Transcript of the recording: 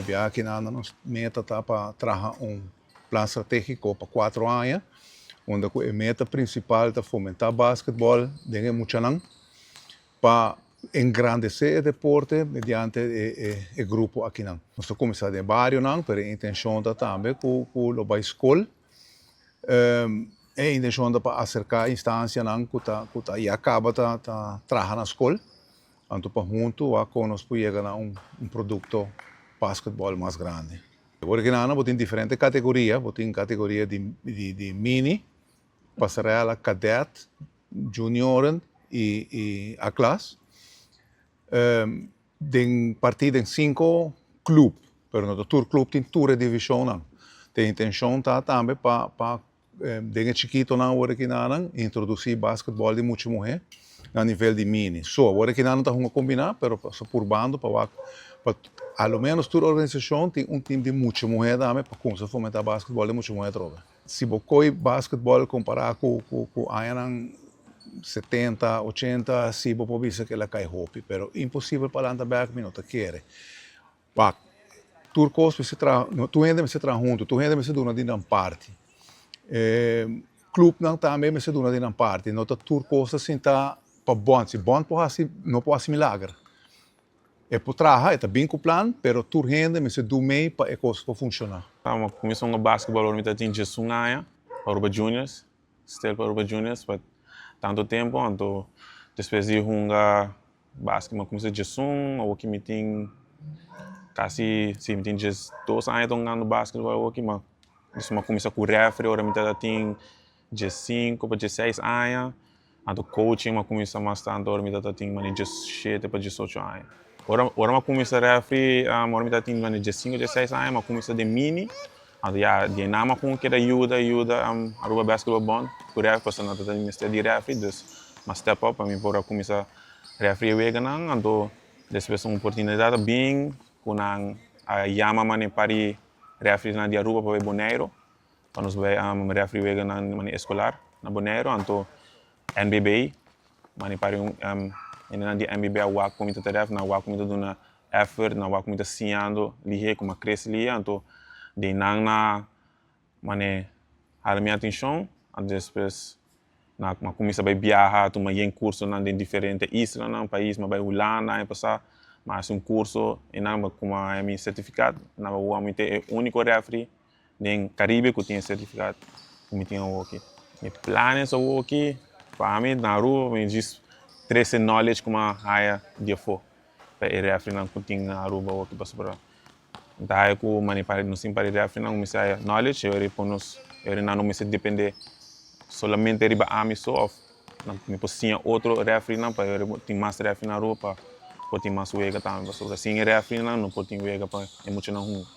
biaha akinan nos meta ta pa traha un plan strategico pa 4 aña, unda cu e meta principal ta fomenta basketball den e muchanan, pa engrandece e deporte mediante e grupo akinan. Nos ta cuminsa den barionan, pero e intencion ta tambe cu lo bay scol. E intencion ta pa acerca instancianan cu ta ya caba ta traha na scol, anto pa hunto wak con nos por yega na un producto basketball mas grandi. Awor akinan bo tin diferente categoria, bo tin categoria di mini, pasarela, cadet, junioren y A-klas. Den parti den cinco club, pero no ta tur club tin tur divisionnan. E intencion ta tambe pa den e chikitonan awor akinan introduci basketball di mucha muhe na nivel di mini. So, awor akinan ta hunga combina, pero so purbando pa a lo menos tur organisacion tin un team di mucha muhe tambe pa cuminsa fomenta basketball di mucha muhe atrobe. Si bo coy basketball compara cu añanan 70, 80, si bo por bisa cu el a cay hopi, pero imposibel pa lanta bek mi no ta kere. Pa tur cos mester traha, no, tur hende mester traha hunto, tur hende mester duna di nan parti. Clubnan tambe mester duna di nan parti, no ta tur cos ta sinta pa bond, si bond por haci, no por haci milager. E por traha, e ta bin cu plan, pero tur hende mester do mee pa e cos por funciona. Mi a cuminsa hunga basketball ora mi tabatin 11 aña, Aruba Juniors, still pa Aruba Juniors pa tanto tempo, anto despues di hunga basket mi a cuminsa 11, awor cu mi tin casi, si, mi tin 12 aña ta hungando basketball awor aki, ma mi a cuminsa cu referee ora mi tabatin 15 pa 16 aña, anto coaching mi a cuminsa mas tanto ora mi tabatin mane 17 pa 18 aña. Ora mi a cuminsa referee, ora mi tabatin mane 15, 16 aña, mi a cuminsa den mini, anto ya di einan mi a con keda yuda Aruba Basketball Bond cu ref, pasobra nan tabatin mester di referee, dus mi a step up pa mi por a cuminsa referee e weganan, anto despues un oportunidad a bin cu nan a yama mane par di refereesnan di Aruba pa bay Bonaire, pa nos bay referee weganan mane escolar na Bonaire, anto NBB, mane par di hendenan di NBB a wak con mi ta ref, nan a wak con mi ta duna effort, nan a wak con mi ta siñando lihe, con mi a crece lihe, anto di einan na mane hala mi atencion, anto despues na mi a cuminsa bay biaha, tuma yen cursonan den diferente islanan, pais, mi a bay Hulanda aña pasa, mi a haci un curso einan pa como a haya mi certificado, nan a wou mi ta e unico referee den Caribe cu tin e certificado cu mi tin awoki. Mi planes awoki pa mi na Aruba mi djis trece knowledge cu mi a haya di afo pa e refereenan cu tin na Aruba awoki pasobra mi ta haya cu mane pa nos tin pa e refereenan cu mester haya knowledge e ora por nos e ora nan no mester depende solamente riba ami so of mi por siña otro refereenan pa e ora tin mas referee na Aruba pa por tin mas wega tambe pasobra sin e refereenan no por tin wega pa e muchanan hunga.